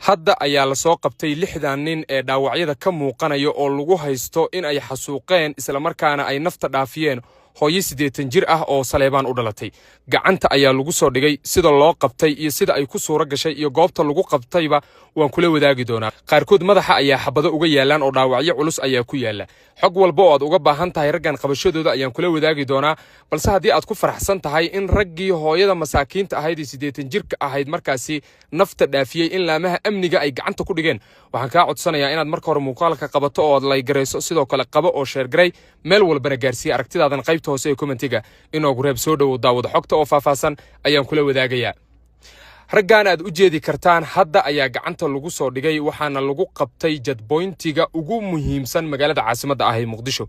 Hadda ayaa lasoo qabtay lixdan nin ee dhaawacyada ka muuqanaya oo lagu haysto in ay xasuuqeen islamarkaana ay nafta dhaafiyeen hooyo 80 jir ah oo Saleebaan u dhalatay. Gacanta ayaa lagu soo dhigay. Sida loo qabtay iyo sida ay ku suuro gashay iyo goobta lagu qabtayba waan kula wadaagi doonaa. Qaarkood madaxa ayaa xabado uga yaalaan oo dhaawacyo culus ayaa ku yaala. Xog walba oo aad uga baahan tahay raggan qabashadooda ayaan kula wadaagi doonaa. Balse haddii aad ku faraxsan tahay in raggii hooyada masaakiinta ahayd ee 80 jirka ahayd markaasi nafta dhaafiyey in laamaha amniga ay gacanta ku dhigeen, waxaan kaa codsanayaa inaad marka hore muuqaalka qabato oo aad like garayso. Sidoo kale qabo oo share garay, meel walbana gaarsiiya. Aragtidaadan qaybta hoose ee commentiga inoogu reeb. Soo dhowow, daawada. Xogta oo faahfaahsan ayaan kula wadaagayaa. Raggan aad u jeedi kartaan hadda ayaa gacanta lagu soo dhigay, waxaana lagu qabtay checkpointiga ugu muhiimsan magaalada caasimadda ah ee Muqdisho.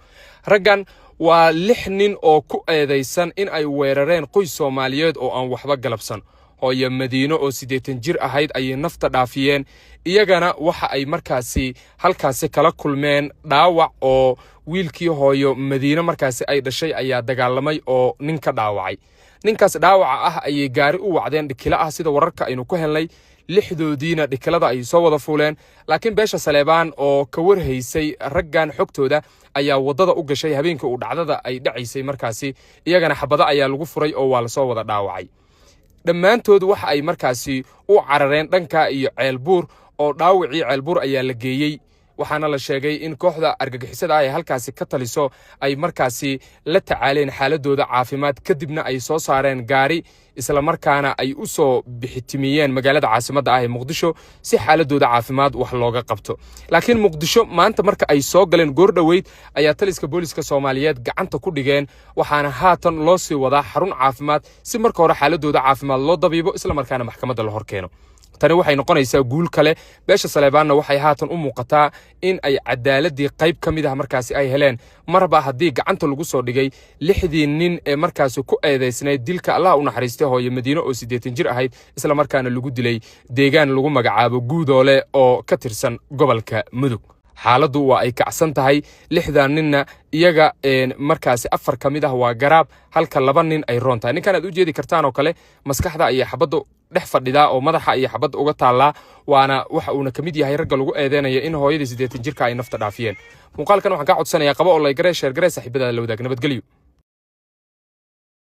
Raggan waa lix nin oo ku eedaysan in ay weerareen qoys Soomaaliyeed oo aan waxba galabsan. Hooyo Madiino oo 80 jir ahayd ayay nafta dhaafiyeen, iyagana waxa ay markaasi halkaasi kala kulmeen dhaawac, oo wiilkii hooyo Madiino markaasi ay dhashay ayaa dagaalamay oo nin ka dhaawacay. Ninkaas dhaawaca ah ayay gaari u wacdeen dhikilo ah, sida wararka aynu ku helnay. Lixdoodiina dhikilada ay soo wada fuuleen, laakiin beesha Saleebaan oo ka warhaysay raggan xogtooda ayaa waddada u gashay habeenkii uu dhacdada ay dhacaysay. Markaasi iyagana xabado ayaa lagu furay oo waa lasoo wada dhaawacay dhammaantood. Waxa ay markaasi u carareen dhanka iyo Ceelbuur, oo dhaawacii Ceelbuur ayaa la geeyey, waxaana la sheegay in kooxda argagixisada ah ee halkaasi ka taliso ay markaasi la tacaaleen xaaladooda caafimaad, kadibna ay soo saareen gaari, islamarkaana ay u soo bixitimiyeen magaalada caasimadda ah ee Muqdisho si xaaladooda caafimaad wax looga qabto. Laakiin Muqdisho maanta marka ay soo galeen goor dhoweyd ayaa taliska booliska Soomaaliyeed gacanta ku dhigeen, waxaana haatan loo sii wadaa xarun caafimaad si marka hore xaaladooda caafimaad loo dabiibo, islamarkaana maxkamadda la hor keeno. Tani waxay noqonaysaa guul kale. Beesha Saleebaanna waxay haatan u muuqataa in ay cadaaladii qayb ka mid ah markaasi ay heleen, marba haddii gacanta lagu soo dhigay lixdii nin ee markaasi ku eedaysnayd dilka Allah u naxariistay hooyo Madiine oo 80 jir ahayd, islamarkaana lagu dilay deegaan lagu magacaabo Guudoole oo ka tirsan gobolka Mudug. Xaaladdu waa ay kacsan tahay. Lixdan ninna iyaga markaasi afar ka mid ah waa garaab, halka laba nin ay roon tahay. Ninkan aad u jeedi kartaan oo kale maskaxda iyo xabadda dhex fadhidaa oo madaxa iyo xabadda uga taallaa, waana waxa uuna ka mid yahay ragga lagu eedeynaya in hooyadii 80 jirka ay nafta dhaafiyeen. Muuqaalkan waxaan kaa codsanayaa qabo oo like garee, share garee, saaxiibadaada la wadaag. Nabadgelyo.